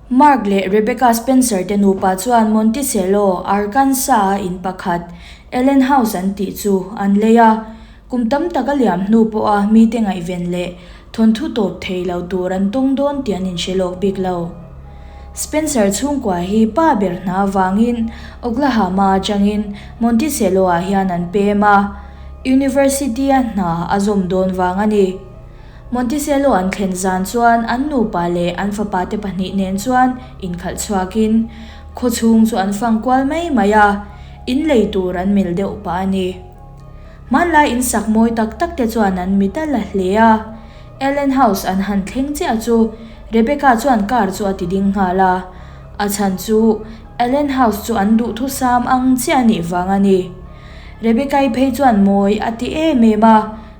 Mark leh Rebecca Spencer te nupa chuan Monticello, Arkansas-a in pakhat, Allen House an tih chu an lei a. Kum tam tak a liam hnu pawha mite ngaihven leh thawnthu tawp thei lo tur an tawng dawn tih an inhre lawk bik lo. Spencer chhungkua hi pa ber hna avangin Oklahama atangin Monticello-ah hian an pem a, University-a hna a zawm dawn vang a ni. Monticello an thlen zan chuan an nupa leh an fapa te pahnih nen chuan inkhalh chhuakin khaw chhung chu an fang kual mai mai a, in lei tur an mil deuh pah a ni. Hmanlai in sak mawi tak tak te chuan an mit a la hle a, Ellen House an han thleng chiah chu Rebecca chuan car chu a ti ding nghal a, a chhan chu Ellen House chu an duhthusam ang chiah a nih vang a ni. Rebecca-i phei chuan mawi a ti em em a.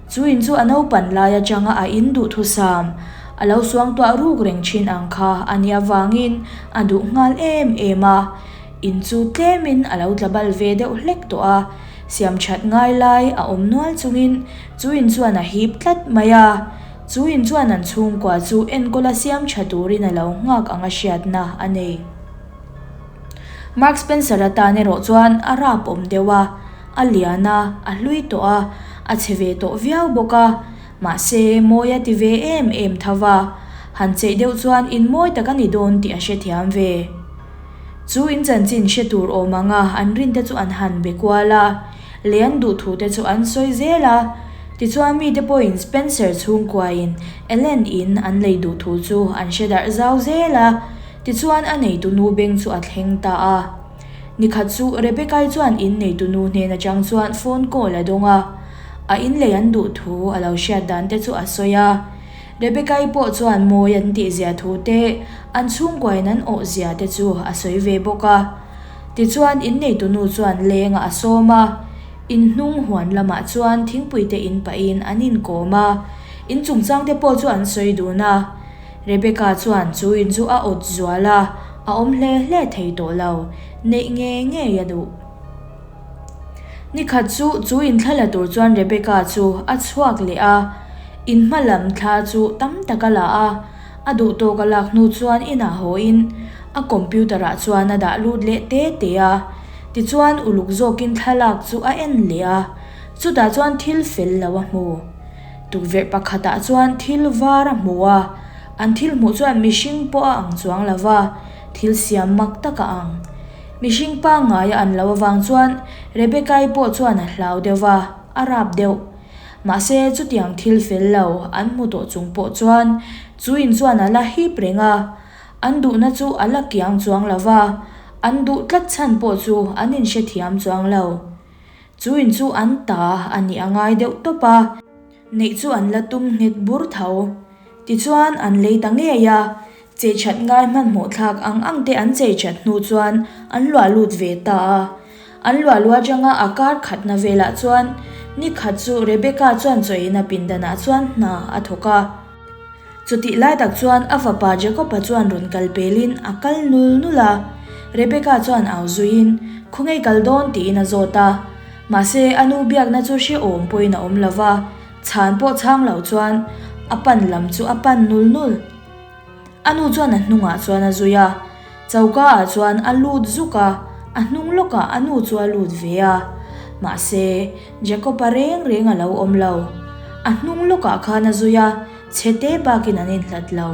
Chu in chu a naupan lai atanga a in duhthusam a lo suangtuah ruk reng thin ang kha a nih avangin a duh nghal em em a. In chu tlemin a lo tla bal ve deuh hlek tawh a, siam that ngai lai a awm nual chungin chu in chuan a hip tlat mai a. Chu in chuan an chhungkua chu enkawla siam tha turin a lo nghak ang a hriatna a nei. Mark Spencer atan erawh chuan a rap awm deuh a. A lian a, a hlui tawh a, a chhe ve tawh viau bawk a, mahse mawi a ti ve em em tho va, han cheih deuh chuan in mawi tak a ni dawn tih a hrethiam ve. Chu in chanchin hre tur awm ang a, an rinte chu an han be kual a, lei an duh thu te chu an sawi zel a, tichuan mite pawhin Spencer chhungkuain Ellen in an lei duh thu chu an hre darh zau zel a, tichuan a neitu nu beng chu a thleng ta a. Nikhat chu Rebecca-i chuan in neitunu hnen atang chuan phone call a dawng a, a in lei an duh thu a lo hriat dan te chu a sawi a. Rebecca-i pawh chuan mawi an tih zia thu te, an chhungkuain an awh zia te chu a sawi ve bawk a. Tichuan in neitunu chuan lengah a sawm a, in hnung huan lamah chuan thingpui te in pahin an inkawm a, in chungchang te pawh chu an sawi dun a. Rebecca chuan chu in chu a awt zual a, a awm hle hle thei tawh lo, neih ngei ngei a duh. Nikhat chu chu in thla la tur chuan Rebecca chu a chhuak leh a, in hma lam thla chu tam tak a la a, a duh tawk a lak hnu chuan inah haw in a computer ah chuan a dah lut leh te te a, tichuan uluk zawkin thlalak chu a en leh a, chutah chuan thil fel lo a hmu. Tukverh pakhatah chuan thil var a hmu a, an thil hmuh chuan mihring pawh a ang chuang lo va, thil siam mak tak a ang. Mihring pangngai a an lo avang chuan Rebecca-i pawh chuan a hlau deuh va, a rap deuh. Mahse, chutiang thil fel lo an hmu tawh chung pawh chuan chu in chuan a la hip reng a, an duhna chu a la kiang chuang lo va, an duh tlat chhan pawh chu an inhrethiam chuang lo. Chu in chu an ta a nih a ngai deuh tawp a, neih chu an la tum nghet bur tho. Tichuan an lei ta ngei a, chei that ngai hmanhmawh thlak ang ang te an chei that hnu chuan an luah lut ve ta a. An luah luah atanga a kar khatna velah chuan ni khat chu Rebecca chuan chawiina pindanah chuan hna a thawk a. Chutih lai tak chuan a fapa Jakob-a chuan rawn kal pelin a kal nul nul a. Rebecca chuan au zuiin, Khawnge kal dawn? tiin a zawt a. Mahse, a nu biakna chu hrehawm pawhin a awm lo va, chhan pawh chhang lo chuan a pan lam chu a pan nul nul. A nu chuan a hnungah chuan a zui a, choka ah chuan a lut zuk a, a hnung lawkah a nu chu a lut ve a. Mahse, Jacob-a reng reng a lo awm lo. A hnung lawkah khan a zui a, chhe te bakin an inhlat lo.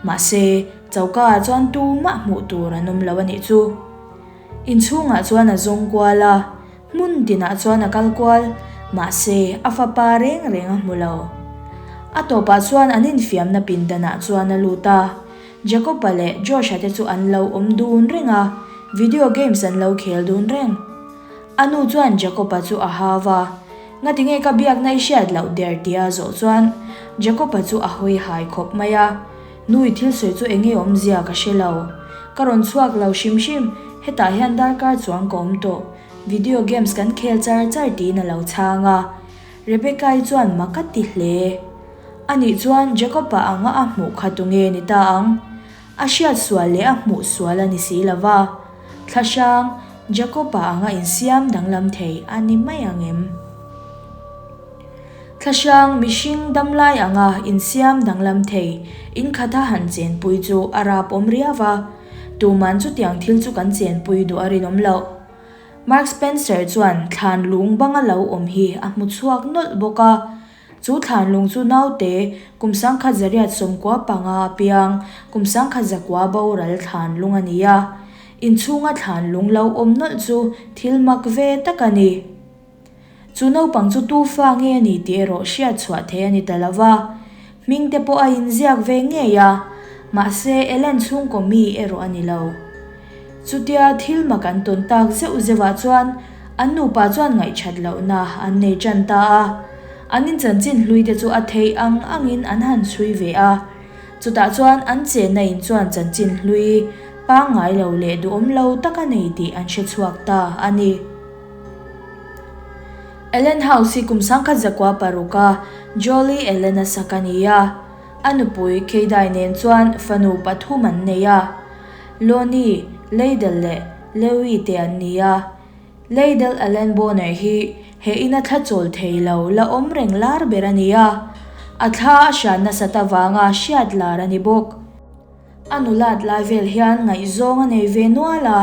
Mahse, choka ah chuan tumah hmuh tur an awm lo a nih chu. Inchhungah chuan a zawng kual a. Hmun tinah chuan a kal kual, mahse a fapa reng reng a hmu lo. A tawpah chuan an infiamna pindanah chuan a lut a, Jacob-a leh Josh-a te chu an lo awm dun reng a, video games an lo khel dun reng. A nu chuan Jacob-a chu a hau a, Ngatinge ka biakna i hriat loh der tia a zawh chuan Jacob-a chu a hawi hai khawp mai a, Nu i thil sawi chu enge awmzia ka hre lo. Ka rawn chhuak lo hrim hrim, hetah hian darkar chuang ka awm tawh. Video games kan khel char char tiin a lo chhang a. Rebecca-i chuan mak a ti hle. Anih chuan Jacob-a anga a hmuh kha tunge ni ta ang? A hriat sual leh a hmuh sual a ni si lo va. Thla hrang, Jacob-a anga insiam danglam thei a ni mai ang em? Thlahrang mihring damlai anga insiam danglam thei inkhata han chenpui chu a rapawm riau va, tuman chutiang thil chu kan chenpui duh a rinawm loh. Mark Spencer chuan thlan lung banga lo awm hi a hmu chhuak nawlh bawk a. Chu thlan lung chu naute kum 1995 a piang, kum 1900 boral thlan lung a ni a. Inchhunga thlan lung lo awm nawlh chu thil mak ve tak a ni. Chu naupang chu tu fa nge a ni tih erawh hriat chhuah theih a ni ta lo va, hming te pawh a inziak ve ngei a, mahse Ellen chhungkaw mi erawh a ni lo. Chutia thil mak an tawn tak zeuh zeuhah chuan an nupa chuan ngaihṭhat lohna an nei ṭan ta a, an inchanchin hlui te chu a theih ang angin an han chhui ve a, chutah chuan an chenna in chuan chanchin hlui pangngai lo leh duhawm lo tak a nei tih an hre chhuak ta a ni. Ellen House hi kum 1906 a Jolie Ellen-a sak a ni a, a nupui Keidai nen chuan fanu pathum an nei a, Lonnie, Leidel leh Lewi te an ni a. Leidel Ellen Bonner hi he ina thla chawl thei lo la awm reng lar ber a ni a, a thla a hriat nasat avanga hriat lar a ni bawk. A nulat lai vel hian ngaihzawng a nei ve nual a,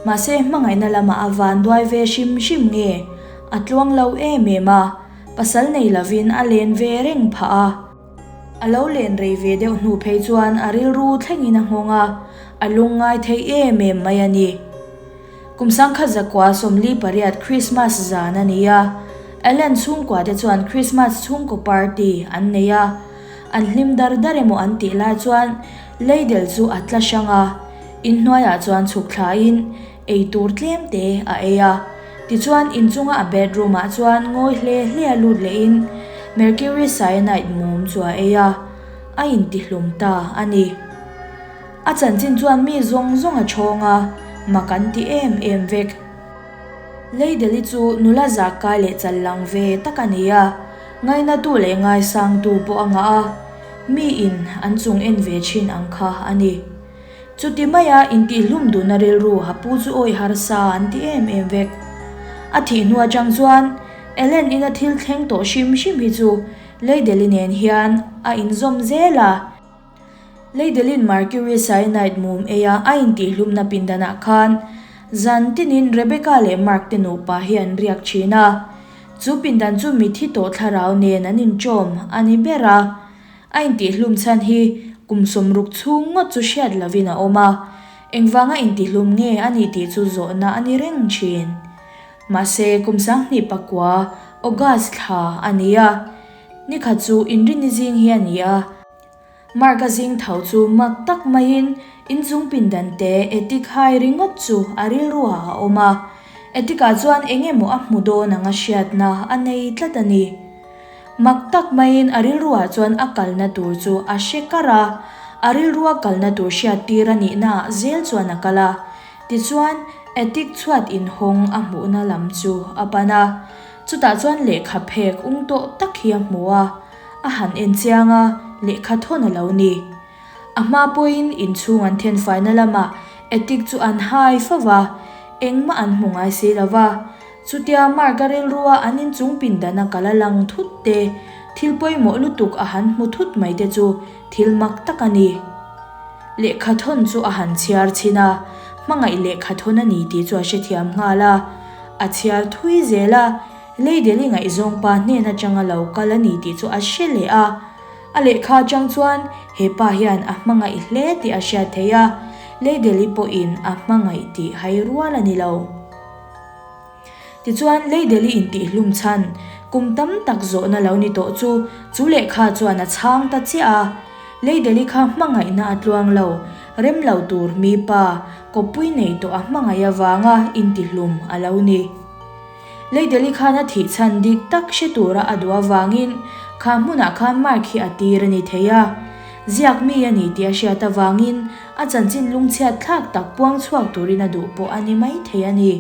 mahse hmangaihna lamah a vanduai ve hrim hrim nge, a tluang lo em em a, pasal nei lovin a len ve reng phah a. A lo len rei ve deuh hnu phei chuan a rilru thlengin a nghawng a, a lungngai thei em em mai a ni. Kum 1948 Krismas zan a ni a, Ellen chhungkua te chuan Krismas chhungkaw party an nei a. An hlim dar dar emaw an tih lai chuan Leidel chu a tla hrang a, inhnuaiah chuan chhuk thlain ei tur tlem te a ei a. Tichuan inchunga a bedroom ah chuan ngawi hle hle a lut lehin Mercury cyanide mum chu a ei a, a intihlum ta a ni. A chanchin chuan mi zawng zawng a chhawng a, mak an ti em em vek. Leideli chu nula zah kai leh chal lang ve tak a ni a, ngainatu leh ngaisangtu pawh a ngah a, miin an chung en ve thin ang kha a ni. Chuti maia intihlum duhna rilru ha pu chu awih harsa an ti em em vek. A thih hnu atang chuan Ellen ina thil thleng tawh hrim hrim hi chu Leideli nen hian a inzawm zel a. Leidelin Mercury cyanide mum eia a intihhlumna pindanah khan zan tinin Rebecca leh Mark te nupa hi an riak thin a. Chu pindan chu mithi tawh thlarau nen an inṭawm a ni ber a. A intihhlum chhan hi kum 60 chhung ngawt chu hriat lovin a awm a. Engvanga intihlum nge a nih tih chu zawhna a ni reng thin. Mahse kum 2009 August thla a ni a. Nikhat chu inrini zing hi a ni a. Mark a zing tho chu mak tak maiin inchung pindan te Etik hai ringawt chu a rilruah a awm a. Etikah chuan eng emaw a hmu dawn ang a hriatna a nei tlat a ni. Mak tak maiin a rilruah chuan a kalna tur chu a hre kar a, a rilrua kalna tur hriattir a nihnaah zel chuan a kal a. Tichuan, Etik chhuat inhawng a hmuhna lam chu a pan a. Chutah chuan lehkha phek ung tawh tak hi a hmu a. A han en chiang a, lehkha thawn a lo ni. A hma pawhin inchhung an thenfaina lamah Etik chu an hai fo va, engmah an hmu ngai si lo va. Chutia Mark-a rilrua an inchung pindana kal a lang thut te, thil pawimawh lutuk a han hmu thut mai te chu thil mak tak a ni. Lehkha thawn chu a han chhiar chhin a, hmangaih lehkha thawn a ni tih chu a hrethiam nghal a. A chhiar thui zel a. Leideli ngaihzawng pa hnen atanga lo kal a ni tih chu a hre leh a. A lehkha atang chuan he pa hian a hmangaih hle tih a hriat theih a, Leideli pawhin a hmangaih tih hai rual a ni lo. Tichuan Leideli intihhlum chhan kum tam tak zawhna lo ni tawh chu chu lehkha chuan a chhang ta chiah a. Leideli kha hmangaihna a tluang lo, rem lo tur mi pa kawppui nei tawh a hmangaih avanga intihlum a lo ni. Leideli khan a thih chhan dik tak hre tura a duh avangin kha hmunah khan Mark hi a tir a ni thei a. Ziak mi a ni tih a hriat avangin a chanchin lungchhiat thlak tak puang chhuak turin a duh pawh a ni mai thei a ni.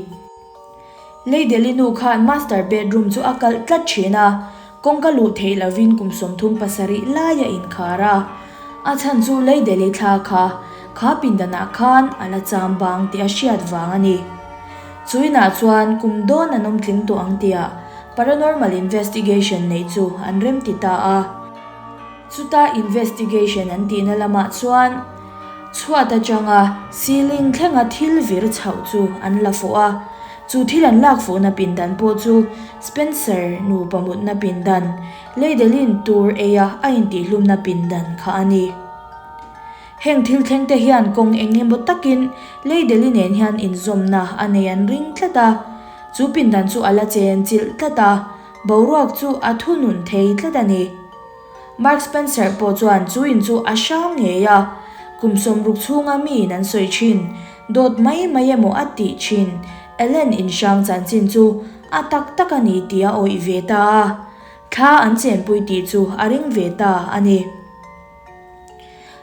Leideli nu khan master bedroom chu a kalh tlat thin a, kawngka luh theih lovin kum 37 lai a inkhar a. A chhan chu Leideli thla kha kha pindanah khan a la cham bang tih a hriat vang a ni. Chu inah chuan kum dawn an awm tling tawh ang tihah Paranormal investigation neih chu an remti ta a. Chuta investigation an tihna lamah chuan chhuat atanga ceiling thlenga thil vir chhoh chu an la fuh a, chu thil an lak fuhna pindan pawh chu Spencer nupa mutna pindan, Leidelin tur eia a intihhlumna pindan kha a ni. Heng thil thleng te hian kawng eng emaw takin Leideli nen hian inzawmna a nei an ring tlat a, chu pindan chu a la chen chilh tlat a, boruak chu a thunun thei tlat a ni. Mark Spencer pawh chuan chu in chu a hrang ngei a, kum 60 chhunga miin an sawi thin, dawt mai mai emaw a tih thin, Ellen in hrang chanchin chu a tak tak a ni tih a awih ve ta a, thla an chenpui tih chu a ring ve ta a ni.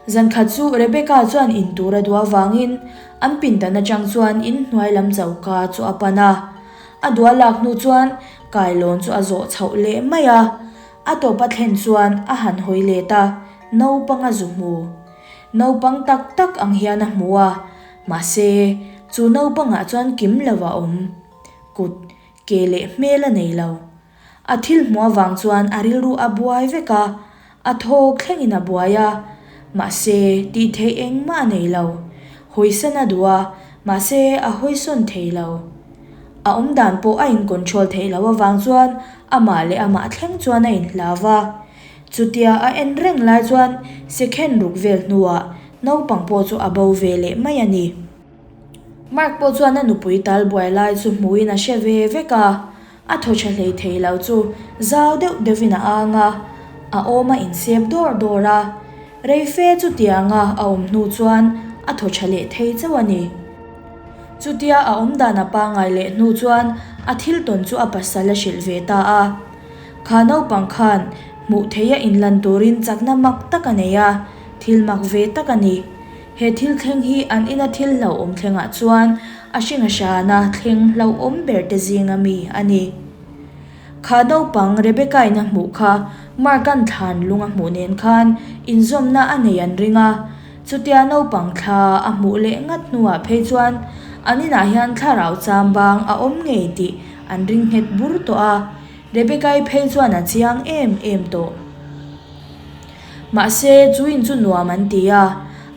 Zan khat chu Rebecca chuan in tur a duh avangin an pindan atang chuan in hnuai lam choka chu a pan a. A duh a lak hnu chuan kailawn chu a zawh chhoh leh mai a. A tawp a thlen chuan a han hawi let a, naupang a zu hmu. Naupang tak tak ang hian a hmu a, mahse chu naupangah chuan kim lo a awm. Kut, ke leh hmel a nei lo. A thil hmuh avang chuan a rilru a buai vek a, a thawk thlengin a buai a, mahse tih theih engmah a nei lo. Hawisan a duh a, mahse a hawisawn thei lo. A awm dan pawh a in control theih loh avang chuan amah leh amah thleng chuan a inhlau va. Chutia a en reng lai chuan second ruk vel hnuah naupang pawh chu a bo ve leh mai a ni. Mark pawh chuan a nupui tal buai lai chu hmuhin a hre ve vek a. A thaw tha hlei thei lo chu zau deuh deuhin a ang a, a awm a insep dawr dawr a. Rei fe chutianga a awm hnu chuan a thaw tha leh thei chauh a ni. Chutia a awm dan a pangngai leh hnu chuan a thil tawn chu a pasal a hrilh ve ta a. Kha naupang khan hmuh theia inlan turin chakna mak tak a nei a, thil mak ve tak a ni. He thil thleng hi an ina thil hlauhawm thlengah chuan a hring a hrana thleng hlauhawm ber te zinga mi a ni. Kha naupang Rebecca-in a hmuh kha Mark-a'n thlan lung a hmuh nen khan inzawmna a nei an ring a, chutia naupang thla a hmuh leh ngat hnuah phei chuan an inah hian thlarau cham bang a awm ngei tih an ring nghet bur tawh a, Rebecca-i phei chuan a chiang em em tawh. Mahse, chu in chu nuam an ti a,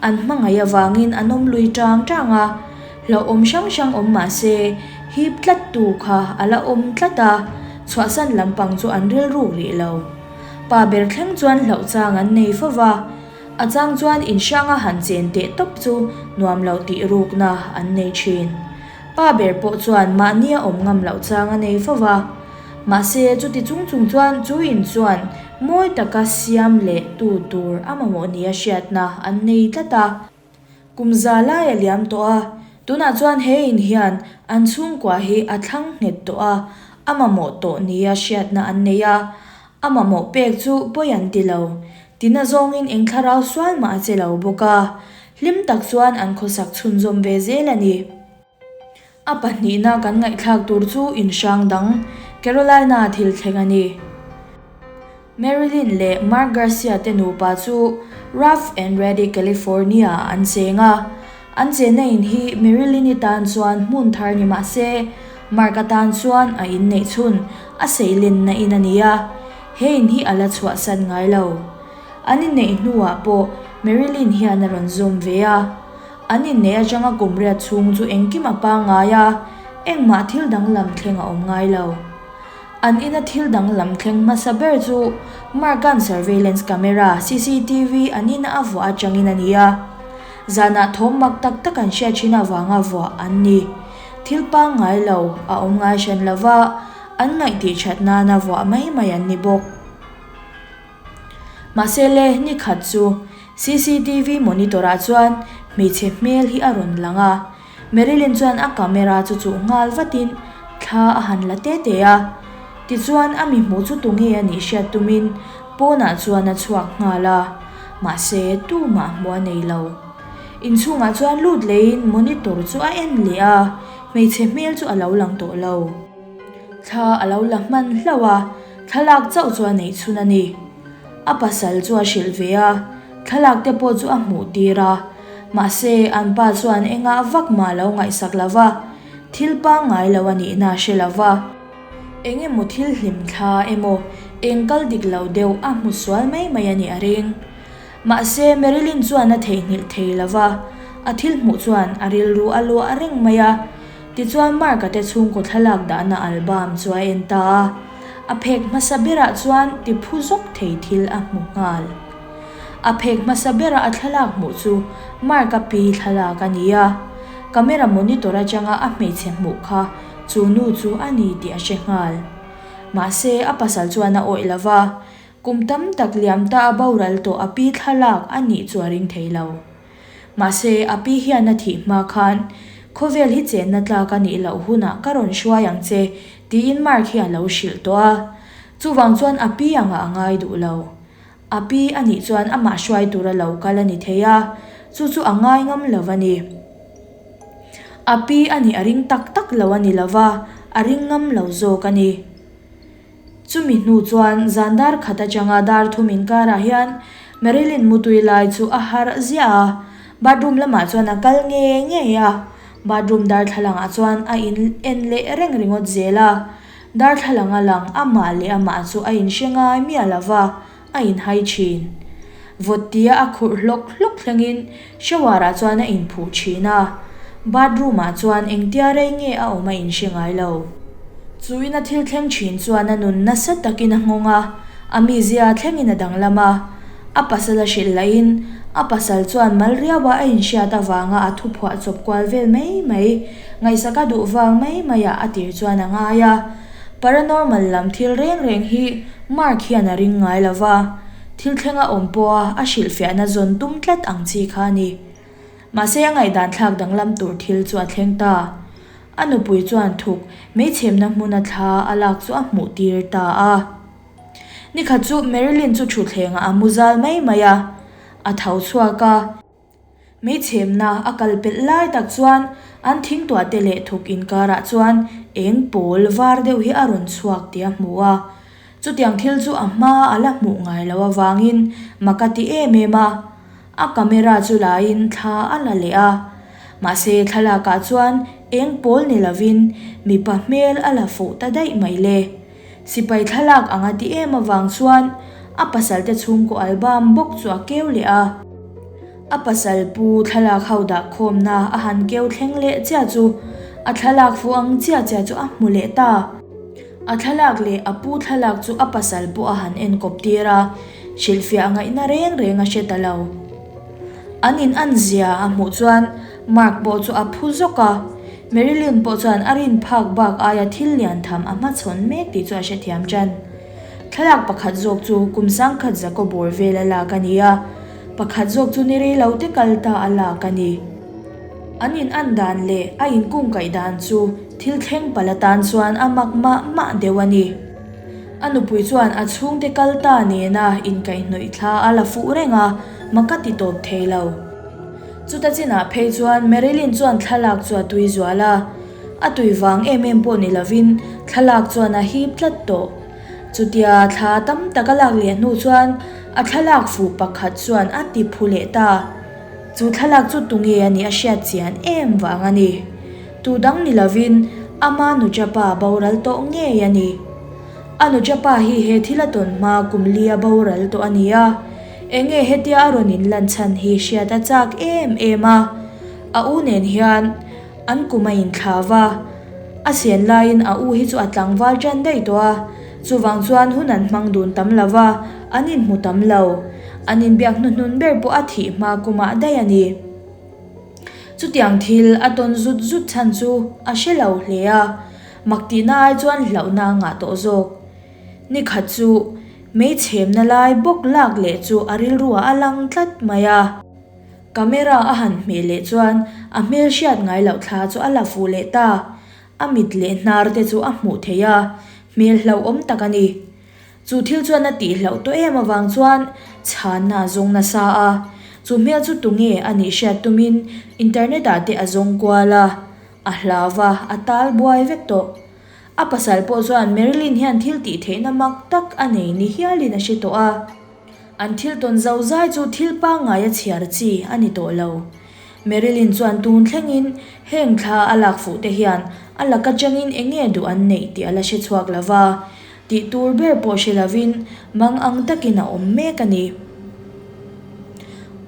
an hmangaih avangin an awm lui tang tang a, hlauhawm hrang hrang awm mah se, hip tlat tu kha a la awm tlat a, chhuahsan lampang chu an rilruk rih lo. Pa ber thleng chuan hlauh chang an nei fo va, a chang chuan in hranga han chen teh tawp chu nuam lo tih rukna an nei thin. Pa ber pawh chuan mahnia awm ngam loh chang a nei fo va. Mahse, chuti chung chung chuan chu in chuan mawi taka siam leh tu tur a mamawh nia hriatna an nei tlat a. Kum za lai a liam tawh a, tunah chuan he in hian an chhungkua hi a thlang nghet tawh a, a mamawh tawh nia hriatna an nei a, a mamawh pek chu pawi an ti lo. Tina zawngin eng thlarau sual mah a che lo bawk a, hlim tak chuan an khawsak chhunzawm ve zel a ni. A pahnihna kan ngaihthlak tur chu inhrang dang, Carolina thil thleng a ni. Marilyn leh Mark Garcia te nupa chu Rough and Ready, California ah an cheng a. An chenna in hi Marilyn-i tan chuan hmun thar ni mah se, Mark atan chuan a inneih chhun a seilenna in a ni a, he in hi a la chhuahsan ngai lo. An inneih hnuah pawh Marilyn hian a rawn zawm ve a. An inneih atanga kum riat chhung chu engkim a pangngai a, engmah thil danglam thleng a awm ngai lo. An ina thil danglam thleng hmasa ber chu Mark-a'n surveillance camera, cctv, an ina a vuah atangin a ni a. Zanah thawm mak tak tak an hriat thin avanga vuah an ni. Thil pangngai lo a awm ngai hran lo va, an ngaihtih that nana vuah mai mai an ni bawk. Mahse le, ni khat chu cctv monitor ah chuan hmeichhe hmel hi a rawn lang a, Marilyn chuan a camera chu chuh nghal vatin thla a han la te te a. Tichuan a mi hmuh chu tunge a nih hriat tumin pawnah chuan a chhuak nghal a, mahse tumah hmuh a nei lo. Inchhungah chuan lut leiin monitor chu a en leh a, hmeichhe hmel chu a lo lang tawh lo. Thla a lo la hman hlauh a, thlalak chauh chu a neih chhun a ni. A pasal chu a hrilh ve a, thlalak te pawh chu a hmuh tir a. Mahse, an pa chuan engah vak mah lo ngaihsak lo va, thil pangngai lo a nihna a hre lo va. Eng emaw thil hlim thla emaw eng kal dik lo deuh a hmu sual mai mai a nih a ring. Mahse, Marilyn chuan a theihnghilh thei lo va, a thil hmuh chuan a rilru a luah reng mai a. Tichuan Mark-a te chhungkaw thlalak dahna album chu a en ta a, a phek hmasa berah chuan ti phu zawk thei thil a hmu nghal. A phek hmasa bera a thlalak hmuh chu Mark-a pi thlalak a ni a, camera monitor atanga a hmeichhe hmuh kha chu nu chu a ni tih a hre nghal. Mahse, a pasal chuan a awih lo va, kum tam tak liam ta a boral tawh a pi thlalak a nih chu a ring thei lo. Mahse, a pi hian a thih hma khan, Khawvel hi chenna tlak a nih loh hunah ka rawn hruai ang che, tiin Mark hi a lo hrilh tawh a. Chuvang chuan a pi angah a ngai duh lo. A pi a nih chuan amah hruai tura lo kal a ni thei a, chu chu a ngai ngam lo a ni. A pi a nih a ring tak tak lo a ni lo va, a ring ngam lo zawk a ni. Chumi hnu chuan zan dar khat atanga dar thum inkarah hian Marilyn mutui lai chu a harh ziah a, bathroom lamah chuan a kal ngei ngei a, bathroom darthlalangah chuan a in en leh reng ringawt zel a, darthlalanga lang amah leh amah chu a inhre ngai miah lo va, a inhai thin. Vawt tia a khurh hlawk hlawk thlengin shower ah chuan a inphuh thin a, bathroom ah chuan engtia rei nge a awm a inhre ngai lo. Chu ina thil thleng thin chuan a nun nasa takin a nghawng a, a mizia thlengin a danglam a. A pasal a hrilh lahin a pasal chuan mal riaua a inhriat avanga a thuphuah chawp kual vel mai mai, ngaihsak a duh vang mai maiah a tir chuan a ngai a. Paranormal lam thil reng reng hi Mark hian a ring ngai lo va, thil thleng a awm pawha a hrilhfiahna zawn tum tlat ang chi kha a ni. Mahse a ngaihdan thlak danglam tur thil chu a thleng ta. A nupui chuan thuk meichhemna hmuna thla a lak chu a hmuh tir ta a. Nikhat chu Marilyn chu thutthlengah a mu zal mai mai a, a tho chhuak a. Meichhemna a kal pelh lai tak chuan an thingtuah te leh thuk inkarah chuan eng pawl var deuh hi a rawn chhuak tih a hmu a. Chutiang thil chu a hma a la hmuh ngai loh avangin mak a ti em em a. A camera chu laiin thla a la leh a. Mahse thlalakah chuan eng pawl ni lovin mipa hmel a la fuh ta daih mai le. Sipai thlalak ang a ti em avang chuan a pasalte chhungkaw album bawk chu a keu leh a. A pasal pu thlalak ho dah khawmna a han keu thleng leh chiah chu a thlalak fuh ang chiah chiah chu a hmu leh ta. A thlalak leh a pu thlalak chu a pasal pawh a han enkawp tir a, hrilhfiah ngaihna reng reng a hre ta lo. An in an zia a hmuh chuan Mark pawh chu a phu zawk a, Marilyn pawh chuan a rin phak bak aia thil lian tham a hmachhawn mek tih chu a hrethiam tan. Thlalak pakhat zawk chu kum sangkhat zakaw bawr vel a lak a ni a, pakhat zawk chu ni rei lo te kal ta a lak a ni. An in an dan leh a inkungkaih dan chu thil thleng palh atan chuan a mak mah mah deuh a ni. A nupui chuan a chhungte kal ta nena inkaihhnawih thla a la fuh reng a, mak a ti tawp thei lo. Chuta chinah phei chuan Marilyn chuan thlalak chu a tui zual a, a tui vang em em pawh ni lovin thlalak chuan a hip tlat tawh. Chutia thla tam tak a lak leh hnu chuan a thlalak fuh pakhat chuan a ti phu leh ta. Chu thlalak chu tunge a nih a hriat chian em vang a ni. Tu dang ni lovin ama nuchapa boral tawh ngei a ni. A nuchapa hi he thil a tawn hma kum li a boral tawh a ni a, enge hetia a rawn inlan chhan hi hriat a chak em em a. A u nen hian an kum a inthla va, a sen laiin a u hi chu a tlangval tan daih tawh a, chuvang chuan hun an hmang dun tam lo va, an inhmu tam lo. An inbiak hnuhnun ber pawh a thih hma kumah daih a ni. Chutiang thil a tawn zut zut chhan chu a hre lo hle a, mak tihna ai chuan hlauhna a ngah tawh zawk. Ni khat chu meichhemna lai bawk lak leh chu a rilruah a lang tlat mai a. Camera a han hmeh leh chuan a hmel hriat ngai loh thla chu a la fuh leh ta. A mit leh hnar te chu a hmuh theih a, hmel hlauhawm tak a ni. Chu thil chuan a tihhlauh tawh em avang chuan chhanna a zawng nasa a, chu hmel chu tunge a nih hriat tumin internet ah te a zawng kual a, a hlau va, a tal buai vek tawh. A pasal pawh chuan Marilyn hian thil tih theihna mak tak a nei ni hialin a hre tawh a. An thil tawn zo zai chu thil pangngai a chhiar chi a ni tawh lo. Marilyn chuan tun thlengin heng thla a lak fuh te hian a laka changin eng nge duh an neih tih a la hre chhuak lo va, tih tur ber pawh hre lovin mang ang takin a awm mek a ni.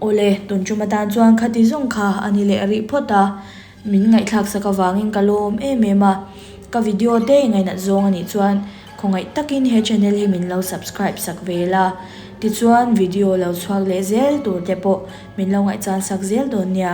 Awle, tun tum atan chuan khati zawng kha a ni leh rih phawt a, min ngaihthlak sak avangin ka lawm em em a, ka video te i ngainat zawng a nih chuan khawngaih takin he channel hi min lo subscribe sak ve la, tichuan video lo chhuak leh zel tur te pawh min lo ngaihchan sak zel dawn nia.